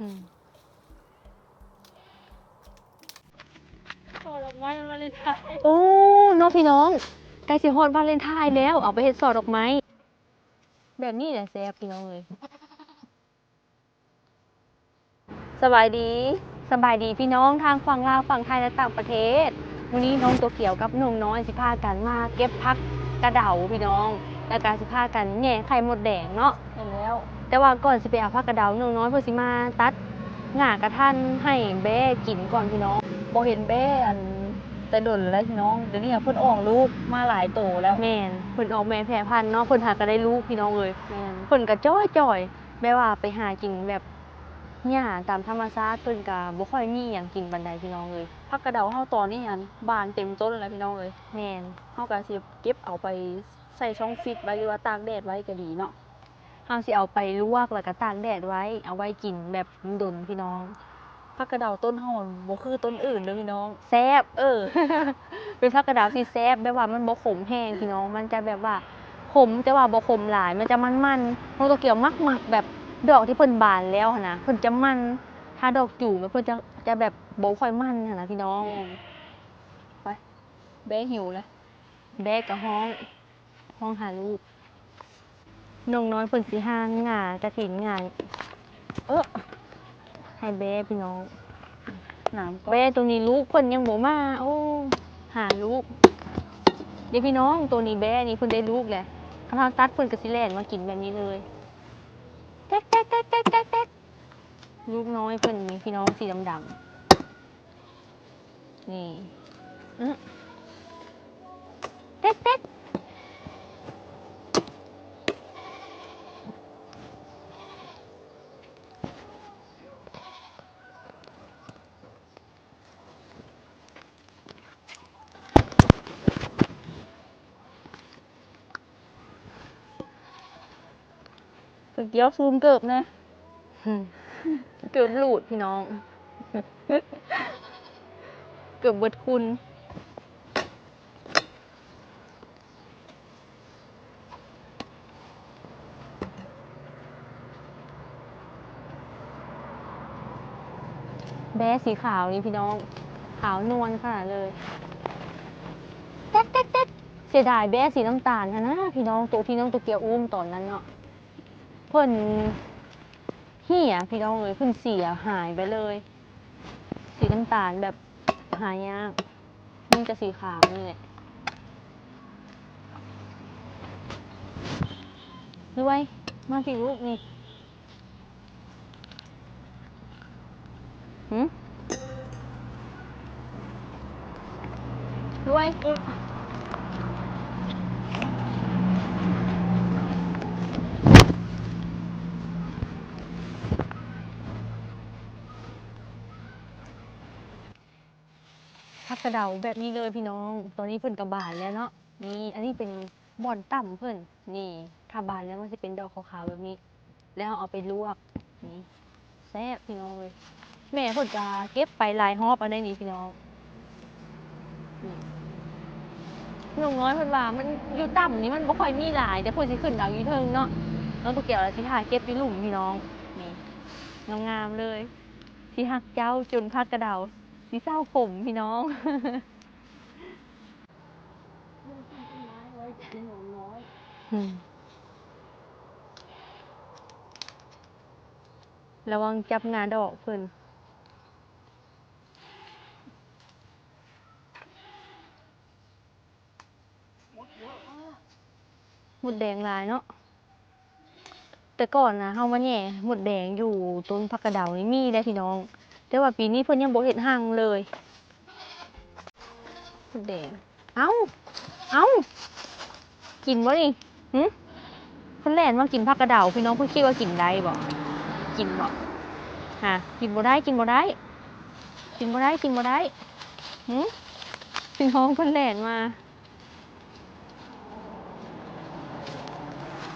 ອືມ ຊ່ອດອກໄມ້ວາເລັນທາຍ. ໂອ້ ເນາະພີ່ນ້ອງ ໃກ້ຊິຮອດວາເລັນທາຍແລ້ວ ເອົາໄປເຮັດຊ່ອດອກໄມ້ ແບບນີ້ແຫຼະແຊບພີ່ນ້ອງເອີຍ. ສະບາຍດີ ສະບາຍດີພີ່ນ້ອງທາງຝັ່ງລາວ ຝັ່ງໄທ ແລະ ຕ່າງປະເທດ. ມື້ນີ້ນ້ອງໂຕກຽວກັບໜຸ່ມນ້ອຍຊິພາກັນມາເກັບຜັກກະເດົາພີ່ນ້ອງ ແລ້ວກະຊິພາກັນແຫຍ່ໄຂ່ມົດແດງເນາະ. ແມ່ນແລ້ວ ແຕ່ວ່າກ່ອນຊິໄປເອົາຜັກກະເດົາ ໜຸ່ມນ້ອຍເພິ່ນຊິມາຕັດຫຍ້າກະທັນໃຫ້ແບ້ກິນກ່ອນພີ່ນ້ອງ. ບໍ່ເຫັນແບ້ອັນແຕ່ດົນແລ້ວພີ່ນ້ອງ ດຽວນີ້ເພິ່ນອອກລູກມາຫຼາຍໂຕແລ້ວ. ແມ່ນ ເພິ່ນອອກແມ່ແຜ່ພັນເນາະ ເພິ່ນຫາກະໄດ້ລູກພີ່ນ້ອງເອີຍ. ແມ່ນ ເພິ່ນກະຈ່ອຍໆ ແບບວ່າໄປຫາກິນແບບຫຍ້າຕາມທຳມະຊາດ ເພິ່ນກະບໍ່ຄ່ອຍມີຫຍັງກິນປານໃດພີ່ນ້ອງເອີຍ. ຜັກກະເດົາເຮົາຕອນນີ້ຫັ້ນບານເຕັມຕົ້ນແລ້ວພີ່ນ້ອງເອີຍ. ແມ່ນ ເຮົາກະຊິເກັບເອົາໄປໃສ່ຊ່ອງຟຣີດໄວ້ ຫຼືວ່າຕາກແດດໄວ້ກະດີເນາະ. ເຮົາຊິເອົາໄປລວກ ແລ້ວກະຕາກແດດໄວ້ ເອົາໄວ້ກິນແບບດົນພີ່ນ້ອງ. ຜັກກະເດົາຕົ້ນເຮົາບໍ່ຄືຕົ້ນອື່ນເດີພີ່ນ້ອງ ແຊບ. ເອີ ເປັນຜັກກະເດົາທີ່ແຊບ ແບບວ່າມັນບໍ່ຂົມແຮງພີ່ນ້ອງ ມັນຈະແບບວ່າຂົມແຕ່ວ່າບໍ່ຂົມຫຼາຍ ມັນຈະມັນໆ. ນ້ອງໂຕກຽວມັກໆ ແບບດອກທີ່ເພິ່ນບານແລ້ວຫັ້ນນະ ເພິ່ນຈະມັນ ຖ້າດອກຈູມແບບເພິ່ນຈະ ຈະແບບບໍ່ຄ່ອຍມັນຫັ້ນນະພີ່ນ້ອງ. ແມ່ນ ໄປ ແບ້ຫິວແລ້ວ ແບ້ກະຮ້ອງ ຮ້ອງຫາລູກ. ນ້ອງນ້ອຍເພິ່ນຊິຫາຫຍ້າກະຖິນຫຍ້າ ເອີ ໃຫ້ແບ້ພີ່ນ້ອງ. ນ້ຳ ແບ້ໂຕນີ້ລູກເພິ່ນຍັງບໍ່ມາ ໂອ້ ຫາລູກເດ້ພີ່ນ້ອງ. ໂຕນີ້ແບ້ນີ້ເພິ່ນໄດ້ລູກແລ້ວ ຄັນເຮົາຕັດເພິ່ນກະຊິແລ່ນມາກິນແບບນີ້ເລີຍ ແຕັກໆໆໆໆ. ລູກນ້ອຍເພິ່ນນີ້ພີ່ນ້ອງ ສີດຳໆ ນີ້ ອື ເຕັດໆ. ກຽວຊູມເກີບແດ່ ເກີບຫຼູດພີ່ນ້ອງ ເກີບເບິດຄຸນ. ແບ້ສີຂາວນີ້ພີ່ນ້ອງ ຂາວນວນຂະໜາດເລີຍ ແຕັກໆໆ. ເສຍດາຍແບ້ສີນ້ຳຕານຫັ້ນນະພີ່ນ້ອງ ໂຕທີ່ນ້ອງໂຕກຽວອຸ້ມຕອນນັ້ນເນາະ ເພິ່ນເຫຍພີ່ນ້ອງເອີຍ ເພິ່ນເສຍຫາຍໄປເລີຍ. ສີນ້ຳຕານແບບຫາຍາກ ມີແຕ່ສີຂາວນີ້ແຫຼະ. ລວຍ ມາພີ່ລູກນີ້ ຫື ລວຍ. ຜັກກະເດົາແບບນີ້ເລີຍພີ່ນ້ອງ ຕອນນີ້ເພິ່ນກະບານແລ້ວເນາະ. ນີ້ ອັນນີ້ເປັນບ່ອນຕ່ຳເພິ່ນ ນີ້ ຖ້າບານແລ້ວມັນຊິເປັນດອກຂາວໆແບບນີ້ ແລ້ວເຮົາເອົາໄປລວກ ນີ້ ແຊບພີ່ນ້ອງເອີຍ. ແມ່ເພິ່ນກະເກັບໄປຫຼາຍຮອບແລ້ວໃດນີ້ພີ່ນ້ອງ. ນີ້ ໜຸ່ມນ້ອຍເພິ່ນວ່າມັນຢູ່ຕ່ຳນີ້ມັນບໍ່ຄ່ອຍມີຫຼາຍ ແຕ່ເພິ່ນຊິຂຶ້ນເອົາຢູ່ເທິງເນາະ. ນ້ອງໂຕກຽວລະຊິຫາເກັບຢູ່ລຸ່ມພີ່ນ້ອງ ນີ້ ງາມໆເລີຍ. ຊິຮັກເຈົ້າຈົນຜັກກະເດົາຊິເສົ້າຂົມພີ່ນ້ອງ. ອືມ ລະວັງຈັບງາດອກເພິ່ນ. ມົດແດງຫຼາຍເນາະ. ແຕ່ກ່ອນນະ ເຮົາມາແຫຍ່ມົດແດງຢູ່ຕົ້ນຜັກກະເດົານີ້ມີເດ້ພີ່ນ້ອງ ແຕ່ວ່າປີນີ້ເພິ່ນຍັງບໍ່ເຮັດຮັງເລີຍ. ມົດແດງ ເອົ້າ ເອົ້າ ກິນບໍ່ນີ້? ຫຶ ເພິ່ນແລ່ນມາກິນຜັກກະເດົາພີ່ນ້ອງ ເພິ່ນຄິດວ່າກິນໄດ້ບໍ່? ກິນບໍ່? ຫາ ກິນບໍ່ໄດ້ ກິນບໍ່ໄດ້ ກິນບໍ່ໄດ້ ກິນບໍ່ໄດ້. ຫຶ ພີ່ນ້ອງເພິ່ນແລ່ນມາ.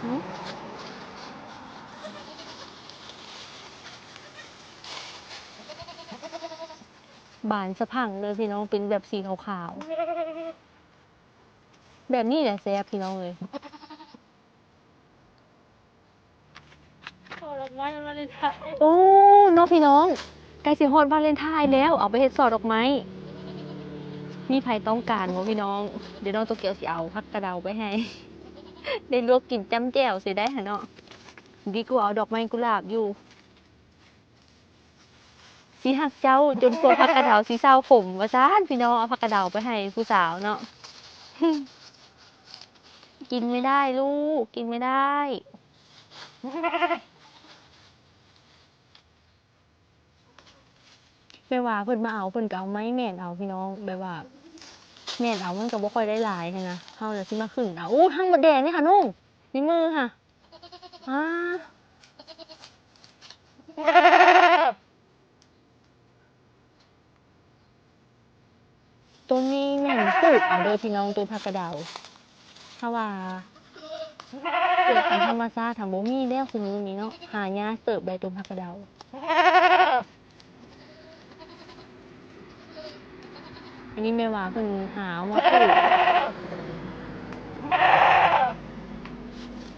ຫື ບານສະພັ່ງເລີຍພີ່ນ້ອງ ເປັນແບບສີຂາວໆ ແບບນີ້ແຫຼະແຊບພີ່ນ້ອງເອີຍ. ວາຍ ວາເລນທາຍ ໂອ້ ເນາະພີ່ນ້ອງ ໃກ້ຊິຮອດວາເລນທາຍແລ້ວ ເອົາໄປເຮັດສໍ່ດອກໄມ້. ມີໃຜຕ້ອງການບໍ່ພີ່ນ້ອງ? ດຽວນ້ອງໂຕກຽວຊິເອົາຜັກກະເດົາໄປໃຫ້ ໄດ້ລວກກິນຈ້ຳແຈ່ວຊິໄດ້ຫັ້ນເນາະ. ດີກວ່າເອົາດອກໄມ້ກຸຫຼາບຢູ່. ຊິຮັກເຈົ້າຈົນກວ່າຜັກກະເດົາຊິເຊົາຂົມ ວ່າຊັ້ນພີ່ນ້ອງ. ເອົາຜັກກະເດົາໄປໃຫ້ຜູ້ສາວເນາະ. ກິນໄມ່ໄດ້ລູກ ກິນໄມ່ໄດ້. ແບບວ່າເພິ່ນມາເອົາ ເພິ່ນກໍເອົາໄມ້ແໝ້ນເອົາພີ່ນ້ອງ ແບບວ່າແໝ້ນເອົາ ມັນກໍບໍ່ຄ່ອຍໄດ້ຫຼາຍຫັ້ນນະ. ເຮົາລະຊິມາຂຶ້ນເອົາ. ໂອ້ ທັງມົດແດງເດ້ຫານ້ອງ ໃນມືຫາ. ອາ ໂຕນີ້ແມ່ນປູກເອົາເດີພີ່ນ້ອງ ໂຕຜັກກະເດົາ. ເພາະວ່າເກີດຕາມທຳມະຊາດ ຖ້າບໍ່ມີແລ້ວ ຊຸມື້ນີ້ເນາະ ຫາຍາກເຕີບໄດ້ໂຕຜັກກະເດົາ. ອັນນີ້ແມ່ວ່າເພິ່ນຫາເອົາມາປູກ.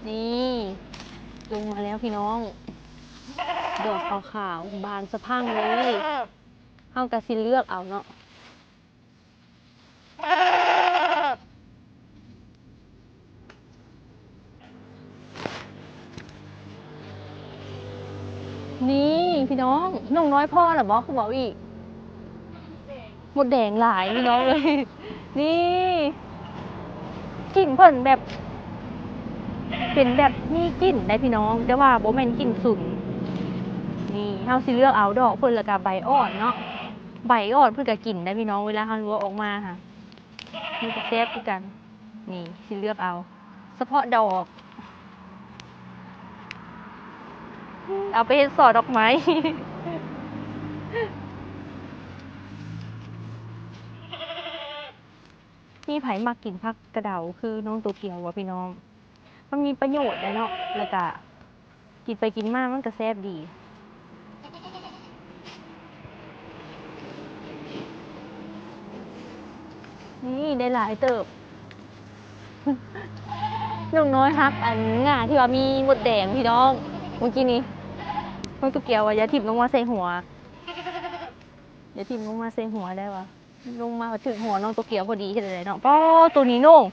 ນີ້ ລົງມາແລ້ວພີ່ນ້ອງ ດອກຂາວໆ ບານສະພັ່ງເລີຍ. ເຮົາກໍຊິເລືອກເອົາເນາະ. ນີ້ພີ່ນ້ອງ ນ້ອງນ້ອຍພໍ້ລະບໍ່ ຄືເວົ້າອີກ. ມົດແດງຫຼາຍພີ່ນ້ອງເອີຍ. ນີ້ ກິ່ນເພິ່ນແບບ ເປັນແບບມີກິ່ນໄດ໋ພີ່ນ້ອງ ແຕ່ວ່າບໍ່ແມ່ນກິ່ນຊຸນ. ນີ້ ເຮົາຊິເລືອກເອົາດອກເພິ່ນ ແລ້ວກະໃບອ່ອນເນາະ. ໃບອ່ອນເພິ່ນກໍກິນໄດ້ພີ່ນ້ອງ ເວລາເຮົາລວກອອກມາຫະ ມັນກໍແຊບຄືກັນ. ນີ້ຊິເລືອກເອົາສະເພາະດອກ ເອົາໄປເຮັດສໍ່ດອກໄມ້. ມີໃຜມັກກິນຜັກກະເດົາຄືນ້ອງໂຕກຽວບໍ່ພີ່ນ້ອງ? ມັນມີປະໂຫຍດໄດ໋ເນາະ ແລ້ວກະ ກິນໄປກິນມາມັນກະແຊບດີ. ນີ້ໄດ້ຫຼາຍເຕີບ. ນ້ອງນ້ອຍຮັກອັນງ່າທີ່ວ່າມີມົດແດງພີ່ນ້ອງ ມື້ກີ້ນີ້ ນ້ອງໂຕກຽວວ່າຢ່າຖິ້ມລົງມາໃສ່ຫົວ ຢ່າຖິ້ມລົງມາໃສ່ຫົວໄດ້ວ່າ. ລົງມາຖືກຫົວນ້ອງໂຕກຽວພໍດີ ເຮັດຈັ່ງໃດເນາະ. ປ້າ ໂຕນີ້ນ້ອງ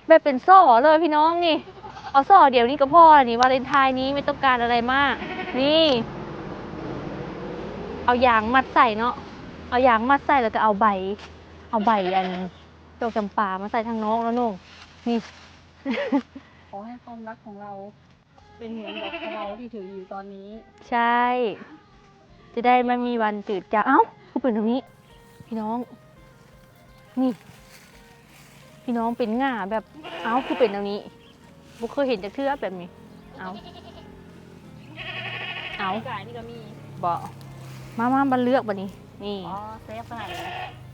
ແບບເປັນສໍ່ເລີຍພີ່ນ້ອງນີ້. ເອົາສໍ່ດຽວນີ້ກໍພໍລະນີ້ ວາເລນທາຍນີ້ໄມ່ຕ້ອງການອະໄລມາກ. ນີ້ ເອົາຢາງມັດໃສ່ເນາະ ເອົາຢາງມັດໃສ່ ແລ້ວກໍເອົາໃບ ເອົາໃບອັນດອກຈຳປາມາໃສ່ທາງນອກເນາະນ້ອງ. ນີ້ ຂໍໃຫ້ຄວາມລັກຂອງເຮົາ ເປັນເຫມືອນດອກສະເດົາທີ່ຖືຢູ່ຕອນນີ້. ໃຊ່ ຈະໄດ້ບໍ່ມີວັນຈືດຈາກ. ເອົ້າ ຄືເປັນແນວນີ້ ພີ່ນ້ອງ ນີ້ ພີ່ນ້ອງ ເປັນງ່າແບບ ເອົ້າ ຄືເປັນແນວນີ້ ບໍ່ເຄີຍເຫັນຈັກເທື່ອແບບນີ້. ເອົ້າ ເອົ້າ ກາຍນີ້ກໍມີບໍ? ມາ ມາ ມາເລືອກບັດນີ້. ນີ້ ອໍ ແຊບຂະໜາດນີ້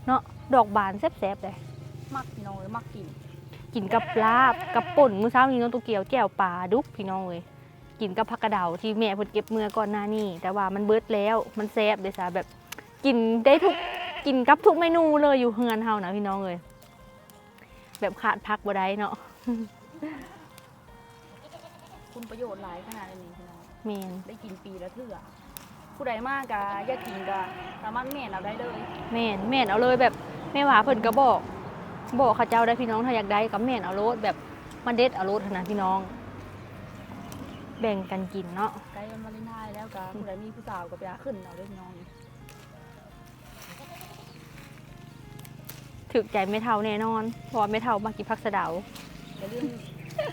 ເນາະ ດອກບານແຊບໆເດ້. ມັກພີ່ນ້ອງເອີຍ ມັກກິນ ກິນກັບລາບ ກັບປົ່ນ. ມື້ເຊົ້ານີ້ນ້ອງໂຕກຽວແຈ່ວປາດຸກ ພີ່ນ້ອງເອີຍ. ກິນກັບຜັກກະເດົາທີ່ແມ່ເພິ່ນເກັບເມືອກ່ອນໜ້ານີ້ ແຕ່ວ່າມັນເບິດແລ້ວ ມັນແຊບເດ້ຊະ ແບບກິນໄດ້ທຸກ ກິນກັບທຸກເມນູເລີຍຢູ່ເຮືອນເຮົານະພີ່ນ້ອງເອີຍ ແບບຂາດຜັກບໍ່ໄດ້ເນາະ. ຄຸນປະໂຫຍດຫຼາຍຂະໜາດນີ້ພີ່ນ້ອງ. ແມ່ນ ໄດ້ກິນປີລະເທື່ອ. ຜູ້ໃດມາກະຢາກກິນກະສາມາດແມ່ນເອົາໄດ້ເລີຍ. ແມ່ນ ແມ່ນເອົາເລີຍ ແບບແມ່ວ່າເພິ່ນກະບອກ ບອກເຂົາເຈົ້າໄດ້ພີ່ນ້ອງ ຖ້າຢາກໄດ້ກະແມ່ນເອົາໂລດ ແບບມາເດັດເອົາໂລດຫັ້ນນະພີ່ນ້ອງ ແບ່ງກັນກິນເນາະ. ໃກ້ວັນວາເລນທາຍແລ້ວກະ ຜູ້ໃດມີຜູ້ສາວກະໄປຫາຂຶ້ນເອົາເດີພີ່ນ້ອງ. ຖືກໃຈແມ່ເຖົ້າແນ່ນອນ ເພາະວ່າແມ່ເຖົ້າມັກກິນຜັກສະເດົາ. ຢ່າລືມ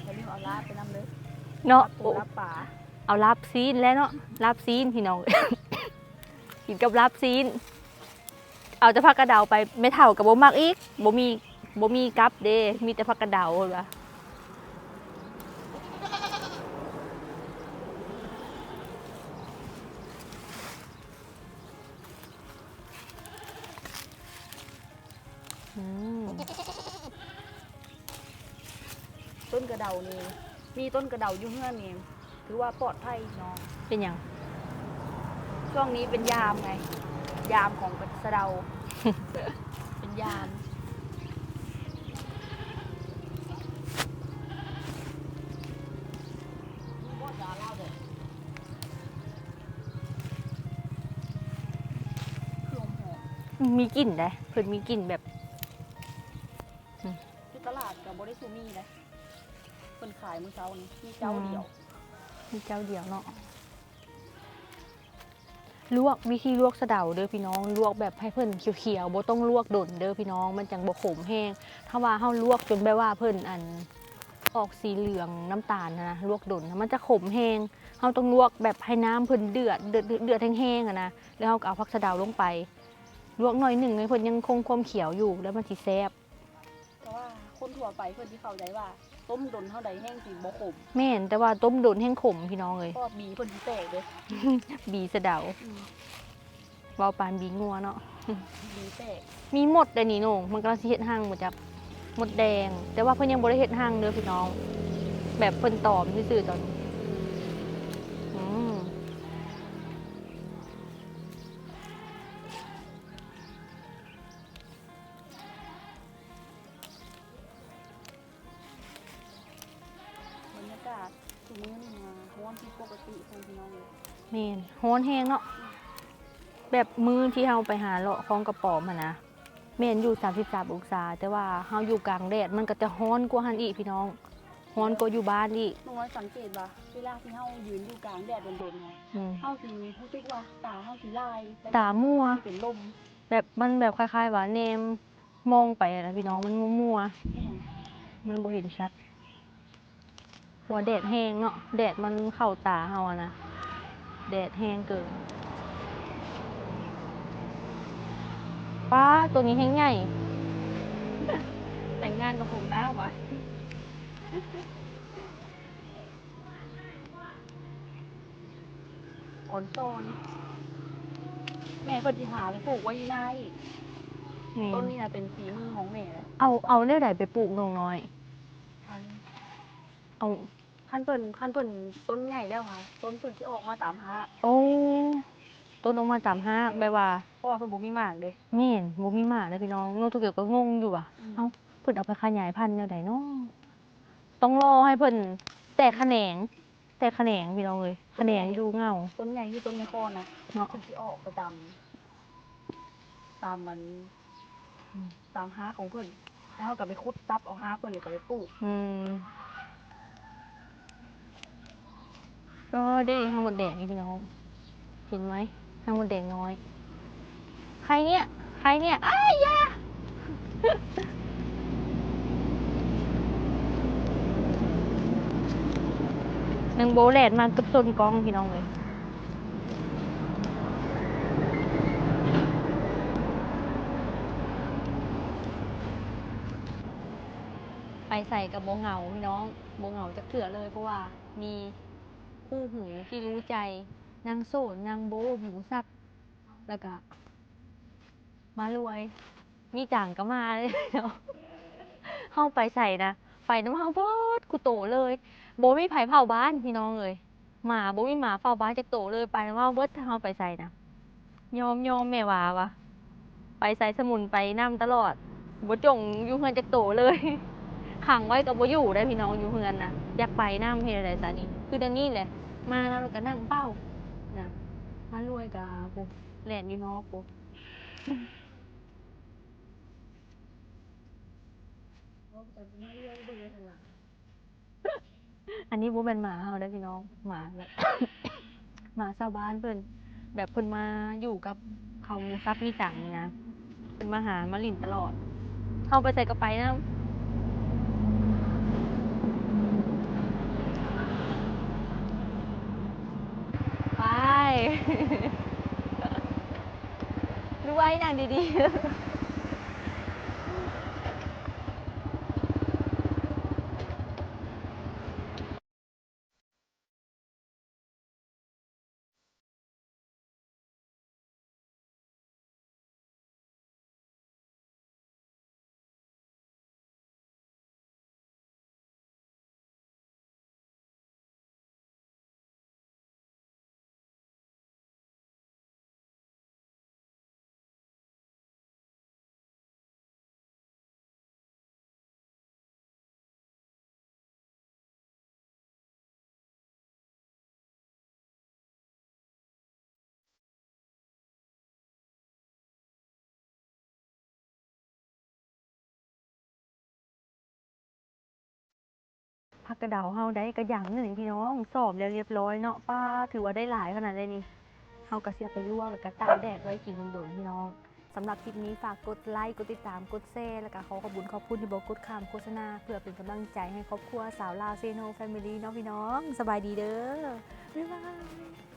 ຢ່າລືມເອົາລາບໄປນຳເດີເນາະ. ລາບປູ ໂອ້ ລາບປາ ເອົາລາບຊີ້ນແຫຼະເນາະ ລາບຊີ້ນພີ່ນ້ອງ ກິນກັບລາບຊີ້ນ. ເອົາແຕ່ຜັກກະເດົາໄປ ແມ່ເຖົ້າກໍບໍ່ມັກອີກ ບໍ່ມີ ບໍ່ມີກັບເດ້ ມີແຕ່ຜັກກະເດົາ ເພິ່ນວ່າ. ອືມ ຕົ້ນກະເດົານີ້ ມີຕົ້ນກະເດົາຢູ່ເຮືອນນີ້ ຖືວ່າປອດໄພເນາະ. ເປັນຫຍັງ? ຊ່ວງນີ້ເປັນຍາມໄງ ຍາມຂອງສະເດົາ ເປັນຍາມ. ມີບໍ່ຈາລາວເດີ? ມີກິ່ນເດ້ ເພິ່ນມີກິ່ນແບບ ອືມ ຢູ່ຕະຫຼາດກໍບໍ່ໄດ້ສູ່ມີເດ້ ເພິ່ນຂາຍມື້ເຊົ້ານີ້ ມີເຈົ້າດຽວ ອືມ ມີເຈົ້າດຽວເນາະ. ລວກ ວິທີລວກສະເດົາເດີພີ່ນ້ອງ ລວກແບບໃຫ້ເພິ່ນຂຽວໆ ບໍ່ຕ້ອງລວກດົນເດີພີ່ນ້ອງ ມັນຈັ່ງບໍ່ຂົມແຮງ. ຖ້າວ່າເຮົາລວກຈົນແບບວ່າເພິ່ນ ອັນ ອອກສີເຫຼືອງນ້ຳຕານຫັ້ນນະ ລວກດົນນະ ມັນຈະຂົມແຮງ. ເຮົາຕ້ອງລວກແບບໃຫ້ນ້ຳເພິ່ນເດືອດ ເດືອດ ເດືອດແຮງໆ ຫັ້ນນະ ແລ້ວເຮົາກໍເອົາຜັກສະເດົາລົງໄປ ລວກໜ້ອຍໜຶ່ງໃຫ້ເພິ່ນຍັງຄົງຄວາມຂຽວຢູ່ ແລ້ວມັນຊິແຊບ. ເພາະວ່າຄົນທົ່ວໄປເພິ່ນຊິເຂົ້າໃຈວ່າຕົ້ມດົນເທົ່າໃດແຮ່ງຊິບໍ່ຂົມ. ແມ່ນ ແຕ່ວ່າຕົ້ມດົນແຮ່ງຂົມພີ່ນ້ອງເອີຍ ເພາະວ່າບີເພິ່ນຊິແຕກເດ້ ບີສະເດົາ. ອືມ ເວົ້າປານບີງົວເນາະ ບີແຕກ. ມີມົດໃດນີ້ນ້ອງ ມັນກຳລັງຊິເຮັດຮັງບໍ່ຈັກ ມົດແດງ ແຕ່ວ່າເພິ່ນຍັງບໍ່ໄດ້ເຮັດຮັງເດີພີ່ນ້ອງ ແບບເພິ່ນຕອມຊື່ໆ ຕອນນີ້. ອືມ ບັນຍາກາດຊຸມື້ນີ້ນະ ຮ້ອນຜິດປົກກະຕິພຸ້ນພີ່ນ້ອງເອີຍ. ແມ່ນ ຮ້ອນແຮງເນາະ ແບບມື້ທີ່ເຮົາໄປຫາເລາະຄອງກະປອມຫັ້ນນະ ແມ່ນຢູ່ສາມສິບສາມອົງສາ ແຕ່ວ່າເຮົາຢູ່ກາງແດດ ມັນກໍຈະຮ້ອນກວ່າຫັ້ນອີກພີ່ນ້ອງ ຮ້ອນກວ່າຢູ່ບ້ານອີກ. ນ້ອງນ້ອຍສັງເກດວ່າ ເວລາທີ່ເຮົາຢືນຢູ່ກາງແດດດົນໆນະ ອືມ ເຮົາຊິຮູ້ສຶກວ່າຕາເຮົາຊິລາຍ ຕາມົວ ເປັນລົມ ແບບ ມັນແບບຄ້າຍໆວ່າແນມ ມອງໄປຫັ້ນນະພີ່ນ້ອງ ມັນມົວໆ ແມ່ນ ມັນບໍ່ເຫັນຊັດ ເພາະວ່າແດດແຮງເນາະ ແດດມັນເຂົ້າຕາເຮົາຫັ້ນນະ ແດດແຮງເກີນ. ປ້າ ໂຕນີ້ແຮງໃຫຍ່ ແຕ່ງງານກັບຜົມລາວຫວາ? ອ່ອນຊອນ ແມ່ເພິ່ນຊິຫາໄປປູກໄວ້ຢູ່ນາອີກ. ແມ່ນ ຕົ້ນນີ້ນະເປັນຝີມືຂອງແມ່ແຫຼະ. ເອົາ ເອົາແນວໃດໄປປູກນ້ອງນ້ອຍ? ອັນ ເອົາ ຄັນເພິ່ນ ຄັນເພິ່ນຕົ້ນໃຫຍ່ແລ້ວຫາ ຕົ້ນເພິ່ນຊິອອກມາຕາມຮາກ. ໂອ້ ຕົ້ນອອກມາຕາມຮາກ ແບບວ່າ ເພາະວ່າເພິ່ນບໍ່ມີໝາກເດ້. ແມ່ນ ບໍ່ມີໝາກເດ້ພີ່ນ້ອງ. ນ້ອງໂຕກຽວກໍງົງຢູ່ວ່າ ອືມ ເອົ້າ ເພິ່ນເອົາໄປຂະຫຍາຍພັນແນວໃດເນາະ? ຕ້ອງລໍໃຫ້ເພິ່ນແຕກຂະແໜງ ແຕກຂະແໜງພີ່ນ້ອງເອີຍ ຂະແໜງຢູ່ເຫງົ້າ. ຕົ້ນໃຫຍ່ຢູ່ຕົ້ນໄມ້ຄໍນນະ ເນາະ ເພິ່ນຊິອອກໄປຕາມ ຕາມມັນ ອືມ ຕາມຮາກຂອງເພິ່ນ ແລ້ວເຮົາກໍໄປຂຸດຕັບເອົາຮາກເພິ່ນ ແລ້ວກໍໄປປູກ. ອືມ ກໍໄດ້ຮັງມົດແດງນີ້ພີ່ນ້ອງ ເຫັນໄໝ? ຮັງມົດແດງນ້ອຍ. ໃຄເນຍ ໃຄເນຍ ອ້າຍ ຢ່າ ນາງໂບແລ່ນມາກັບຊົນກ້ອງພີ່ນ້ອງເອີຍ. ໄປໃສກໍບໍ່ເຫງົາພີ່ນ້ອງ ບໍ່ເຫງົາຈັກເທື່ອເລີຍ ເພາະວ່າມີຄູ່ຫູທີ່ຮູ້ໃຈ ນາງໂສນ ນາງໂບ ໝູສັບ ແລ້ວກະ ໝາລວຍ ມີຈັ່ງກໍມາເລີຍເນາະ. ເຮົາໄປໃສນະ ໄປນຳເຮົາເບິດຄູ່ໂຕເລີຍ. ບໍ່ມີໃຜເຝົ້າບ້ານພີ່ນ້ອງເອີຍ ໝາ ບໍ່ມີໝາເຝົ້າບ້ານຈັກໂຕເລີຍ ໄປນຳເຮົາເບິດ. ຖ້າເຮົາໄປໃສນະ ຍອມ ຍອມແມ່ຫວາວ່າ ໄປໃສສະໝຸນໄປນຳຕະຫຼອດ ບໍ່ຈົ່ງຢູ່ເຮືອນຈັກໂຕເລີຍ. ຂັງໄວ້ກໍບໍ່ຢູ່ໄດ໋ພີ່ນ້ອງ ຢູ່ເຮືອນນະ ຢາກໄປນຳ. ເຮັດແນວໃດຊະນີ້ ຄືແນວນີ້ແຫຼະ ມານຳແລ້ວກໍນັ່ງເຝົ້ານະ. ໝາລວຍກໍພຸ້ນ ແລ່ນຢູ່ນອກພຸ້ນ. ອັນນີ້ບໍ່ແມ່ນໝາເຮົາເດ້ພີ່ນ້ອງ ໝາແບບ ໝາຊາວບ້ານເພິ່ນ ແບບເພິ່ນມາຢູ່ກັບເຂົາ ໝູສັບມີຈັ່ງນີ້ນະ ເພິ່ນມາຫາມາຫຼິ້ນຕະຫຼອດ. ເຮົາໄປໃສກໍໄປນຳ. ໄປ ດູໄວ້ນາງດີໆ. ຜັກກະເດົາເຮົາໄດ້ກະຫຍັງນີ້ພີ່ນ້ອງ ຊອມແລ້ວລຽບລ້ອຍເນາະ. ປ້າ ຖືວ່າໄດ້ຫຼາຍຂະໜາດໃດນີ້. ເຮົາກະຊິເອົາໄປລວກ ແລ້ວກະຕາກແດດໄວ້ກິນດົນໆ ພີ່ນ້ອງ. ສຳລັບຄລິບນີ້ຝາກກົດໄລ ກົດຕິດຕາມ ກົດແຊ ແລ້ວກະຂໍຂອບບຸນຂອບຄຸນທີ່ບໍ່ກົດຂ້າມໂຄສະນາ ເພື່ອເປັນກຳລັງໃຈໃຫ້ຄອບຄົວຊາວລາວເຊໂນແຟມິລີເນາະພີ່ນ້ອງ. ສະບາຍດີເດີ ບາຍບາຍ.